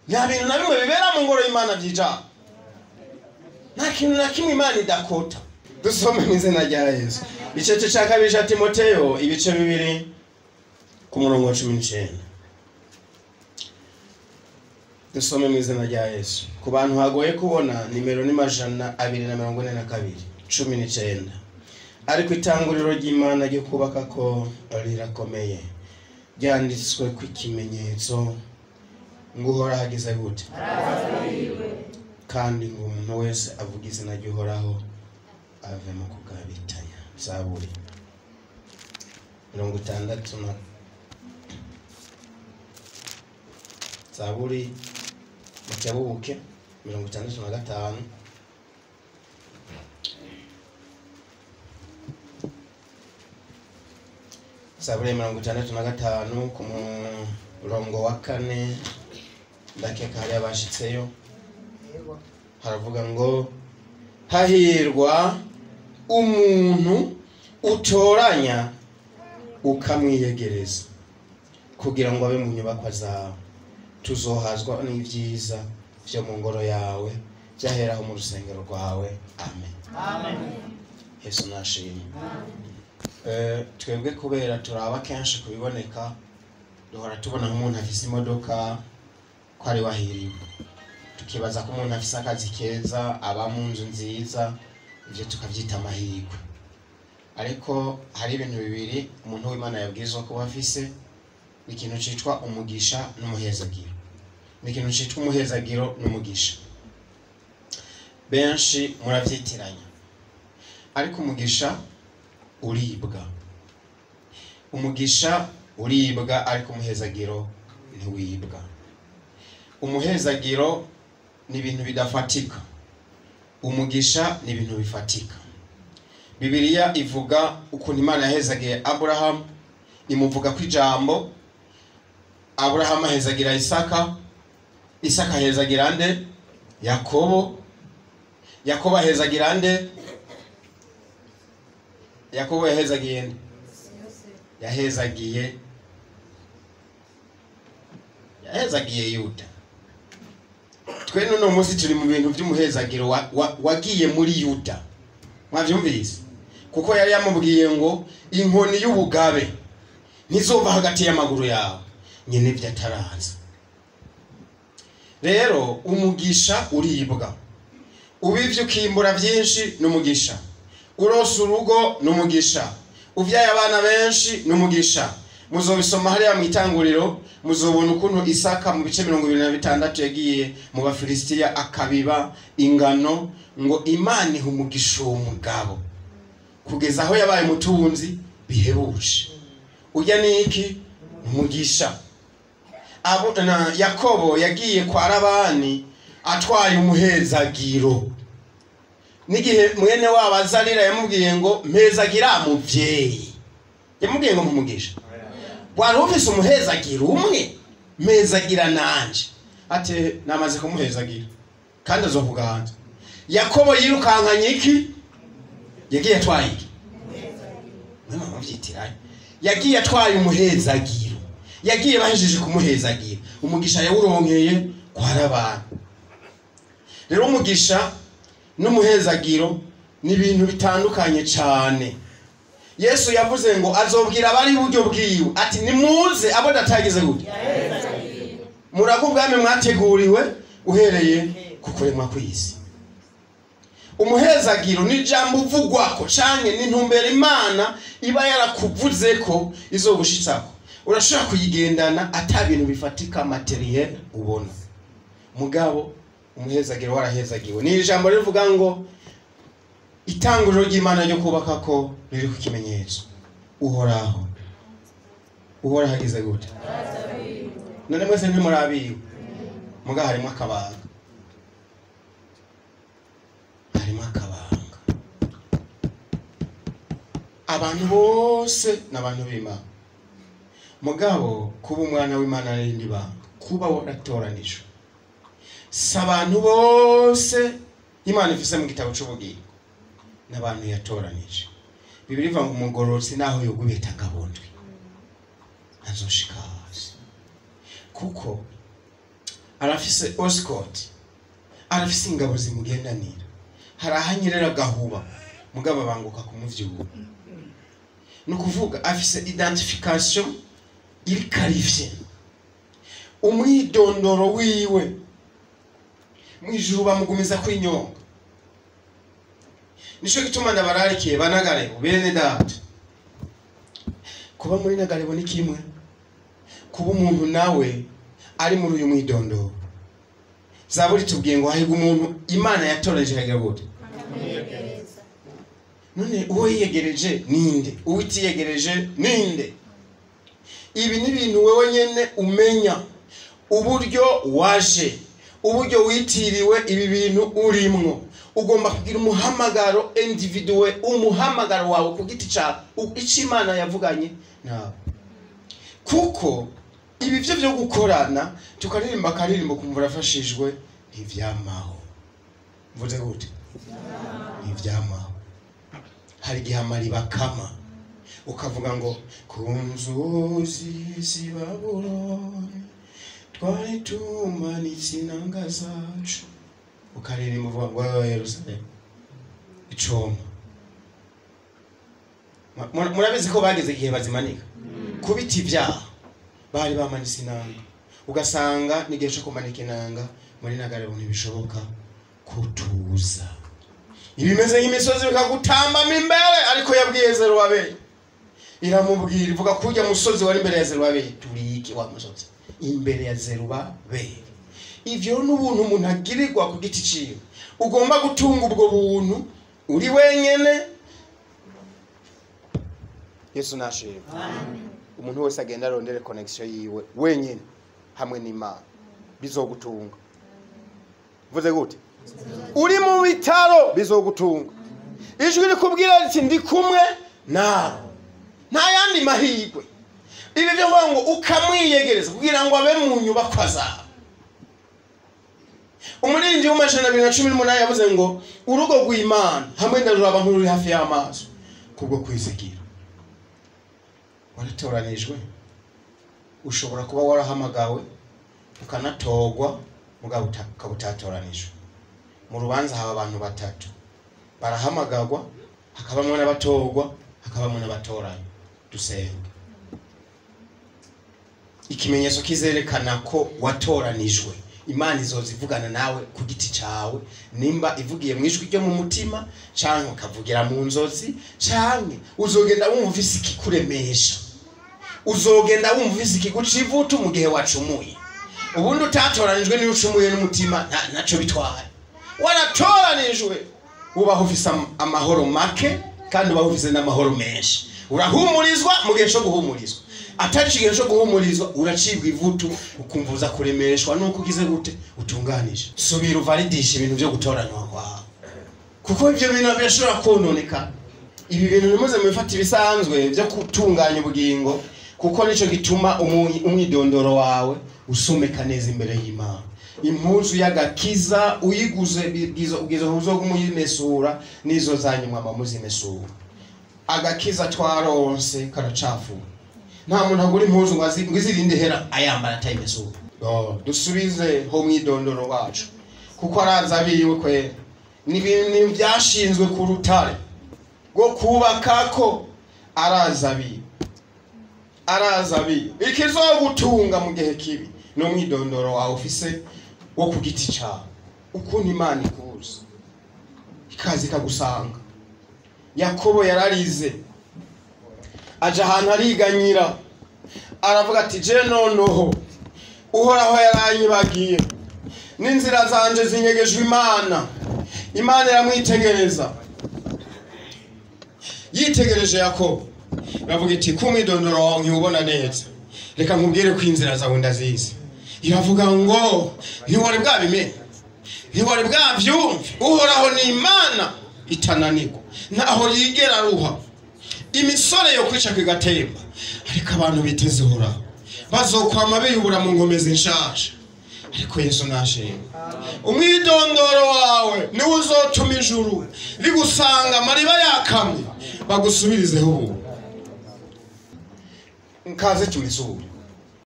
Nta bintu na bimwe bibera mu ngoro y'Imana byijana. Nta kintu na kimwe Imana idakota. Dusome mu izina rya Yesu. Igice cya kabiri cya Timoteyo, ibice 2 ku murongo wa 19. Dusome mu izina rya Yesu. Ku bantu hagoye kubona nimero ni 242 19. Ariko itanguriro ry'Imana ryo kubaka ko rirakomeye, ryanditswe ku ikimenyetso ngo Uhoraho agize gute, kandi ngo umuntu wese avuga izina ry'Uhoraho ave mu kugabitanya. Zaburi 60 na Zaburi mukebuke 65. Zaburi 65 ku murongo wa 4, ndakeka hari abashitseyo. Haravuga ngo hahirwa umuntu utoranya ukamwiyegereza kugira ngo abe mu nyubakwa zawe, tuzohazwa n'ibyiza byo mu ngoro yawe byaheraho mu rusengero rwawe. Amen. Amen. Yesu nashimwe. Twebwe kubera turaba kenshi kubiboneka, duhora tubona nk'umuntu afise imodoka ko ari wahiriwe, tukibaza ko umuntu afise akazi keza, aba mu nzu nziza, ivyo tukavyita amahirwe. Ariko hari ibintu bibiri umuntu w'Imana yabwirizwa kuba afise, ni ikintu citwa umugisha n'umuhezagiro. Ni ikintu citwa umuhezagiro n'umugisha. Benshi muravyitiranya, ariko umugisha uribwa. Umugisha uribwa, ariko umuhezagiro ntiwibwa. Umuhezagiro ni ibintu bidafatika, umugisha ni ibintu bifatika. Bibiliya ivuga ukuntu Imana yahezagiye Aburahamu, imuvuga ko ijambo Aburahamu ahezagira Isaka, Isaka ahezagira nde? Yakobo. Yakobo ahezagira nde? Yakobo yahezagiye nde? Yahezagiye Yuda. Twe none munsi turi mu bintu by'umuhezagiro wagiye muri Yuda. Mwavyumvise? Kuko yari yamubwiye ngo inkoni y'ubugabe ntizova hagati y'amaguru yawe, nyene vyataraza. Rero umugisha uribwa. Ubivye ukimbura byinshi n'umugisha, urose urugo n'umugisha, uvyaye abana benshi n'umugisha. Muzobisoma hariya mu itanguriro, muzobona ukuntu Isaka mu bice 26 yagiye mu Bafilisitiya akabiba ingano, ngo Imana iha umugisha uwo mugabo kugeza aho yabaye umutunzi bihebuje. Urya niki? Umugisha. Yakobo yagiye kwa Labani atwaye umuhezagiro. N'igihe mwene wabo azarira yamubwiye ngo mpezagira muvyeyi, yamubwiye ngo mumugisha. Wari ufise umuhezagiro umwe, mpezagira nanje. Ati namaze kumuhezagira kandi azokuganza. Yakobo yirukankanye iki? Yagiye atwaye iki? Mwe muvyitiranye. Yagiye atwaye umuhezagiro. Yagiye bahejeje kumuhezagira. Umugisha yawuronkeye kwa Labani. Rero umugisha n'umuhezagiro ni ibintu bitandukanye cyane. Yesu yavuze ngo azobwira abari buryo bwiwe ati nimuze abo datagize gute, murago ubwami mwateguriwe uhereye ku kuremwa kw'isi. Umuhezagiro ni ijambo uvugwako canke ni intumbero Imana iba yarakuvuze ko izogushitsako. Urashobora kuyigendana ata bintu bifatika materiel ubona, mugabo umuhezagiro warahezagiwe. Ni ijambo rivuga ngo itanguriro ry'Imana ryo kubaka ko riri ku kimenyetso Uhoraho. Uhoraho agize gute? None mwese ntimurabiwe, muga harimo akabanga. Harimo akabanga. Abantu bose n'abantu b'Imana, mugabo kuba umwana w'Imana n'irindi banga, kuba waratoranijwe. Si abantu bose Imana ifise mu gitabo c'ubugingo n'abantu yatoranije. Bibiliya ivuga ngo umugororotsi naho yogubita akabondwe azoshika hasi. Kuko Arafise escort, arafise ingabo zimugendanira, hari ahanyerera gahuba mugabo banguka kumuvyura. Ni ukuvuga afise identification iri qualifiée, umwidondoro wiwe mwijuru bamugumiza kwinyonga. Nico gituma ndabararikiye banagarebo bene data, kuba muri nagarebo ni kimwe, kuba umuntu nawe ari muri uyu mwidondoro. Zaburi tubwiye ngo hahirwa umuntu Imana yatoreje akagira gute? None uwo yiyegereje ninde? Uwo itiyegereje ninde? Ibi ni ibintu wewe nyene umenya, uburyo waje, uburyo witiriwe ibi bintu urimwo. Ugomba kugira umuhamagaro individuel, umuhamagaro wawe ku giti cyawe, icyo Imana yavuganye nawe. Kuko ibi byo byo gukorana tukaririmba akaririmbo kumva urafashijwe ntivyamaho. Mvuze gute? Ntivyamaho. Hari igihe amariba akama ukavuga ngo ku nzuzi z'i Babuloni twari tumanitse inanga zacu, ukaririmba uvuga ngo wewe Yerusalemu icoma. Murabizi ko bageze igihe bazimanika kubita ibyaha, bari bamanitse inanga, ugasanga n'igihe cyo kumanika inanga muri nagarebo ntibishoboka kutuza. Ibimeze nk'imisozi bikagutambama imbere, ariko yabwiye Zerubabeli, iramubwira ivuga kujya musozi wari imbere ya Zerubabeli, turiki wa musozi imbere ya Zerubabeli. Ivyo n'ubuntu umuntu agirirwa ku giti ciwe. Ugomba gutunga ubwo buntu uri wenyene. Yesu nashimwe. Umuntu wese agenda arondere connection yiwe wenyene hamwe n'Imana, bizogutunga. Mvuze gute? Uri mu bitaro bizogutunga. Ijwi rikubwira riti ndi kumwe nawe, nta yandi mahirwe. Ibi byo ngo ukamwiyegereza kugira ngo abe mu nyubakwa zawe. Umuririmbyi w'amajana 218 yavuze ngo urugo rw'Imana hamwe na ruraba nk'ururi hafi y'amaso kubwo kwizigira. Waratoranijwe, ushobora kuba warahamagawe ukanatorwa mugabo ukaba utatoranijwe. Mu rubanza haba abantu batatu barahamagagwa, hakabamwo n'abatorwa, hakabamwo n'abatoranywa. Dusenge. Ikimenyetso kizerekana ko watoranijwe, Imana izozivugana nawe ku giti cawe, nimba ivugiye mu ijwi ryo mu mutima canke ukavugira mu nzozi, canke uzogenda wumva ufise ikikuremesha, uzogenda wumva ufise ikiguca ivutu mu gihe wacumuye. Ubundi utatoranijwe niyo ucumuye n'umutima ntaco bitwaye. Waratoranijwe ubaho ufise amahoro make kandi ubaho ufise n'amahoro menshi. Urahumurizwa mu gihe cyo guhumurizwa, atari igihe cyo guhumurizwa uracibwa ivutu ukumva uza kuremeshwa nuko ugize gute utunganije. Subira uvalidisha ibintu byo gutoranywa kwawe, kuko ibyo bintu birashobora kononeka. Ibi bintu nimuze mubifata ibisanzwe byo gutunganya ubugingo, kuko nico gituma umwidondoro wawe usomeka neza imbere y'Imana. Impuzu y'agakiza uyiguze ubwizo uzogumuyimesura nizo zanyuma muzimesura. Agakiza twaronse karacafuye, nta muntu agura impuzu ngo izirinde hera ayambara atayimesura. Dusubize ho mwidondoro wacu, kuko araza abiwe kwera. Ni ibintu byashinzwe ku rutare rwo kubakako, araza abiwe, araza abiwe. Ikizogutunga mu gihe kibi ni umwidondoro wawe ufise wo ku giti cyawe, ukuntu Imana ikuzi ikaza ikagusanga. Yakobo yararize aja ahantu ariganyira, aravuga ati je noneho Uhoraho yaranyibagiye, n'inzira zanje zinyegejwe Imana. Imana iramwitegereza, yitegereje Yakobo iravuga iti ku mwidondoro wawe ntiwubona neza, reka nkubwire ko inzira zawe ndazizi. Iravuga ngo ntiwari bwabimenye, ntiwari bwavyumve, Uhoraho ni Imana itananirwa, ntaho yigera aruha. Imisore yo kwica kigatemba, ariko abantu biteze Uhoraho bazokwama biyubura mu nkomezi nshasha. Ariko Yesu nashimwe. Umwidondoro wawe niwo uzotuma ijuru rigusanga amariba yakamye, bagusubirizeho ubu. Nkaze tumisure.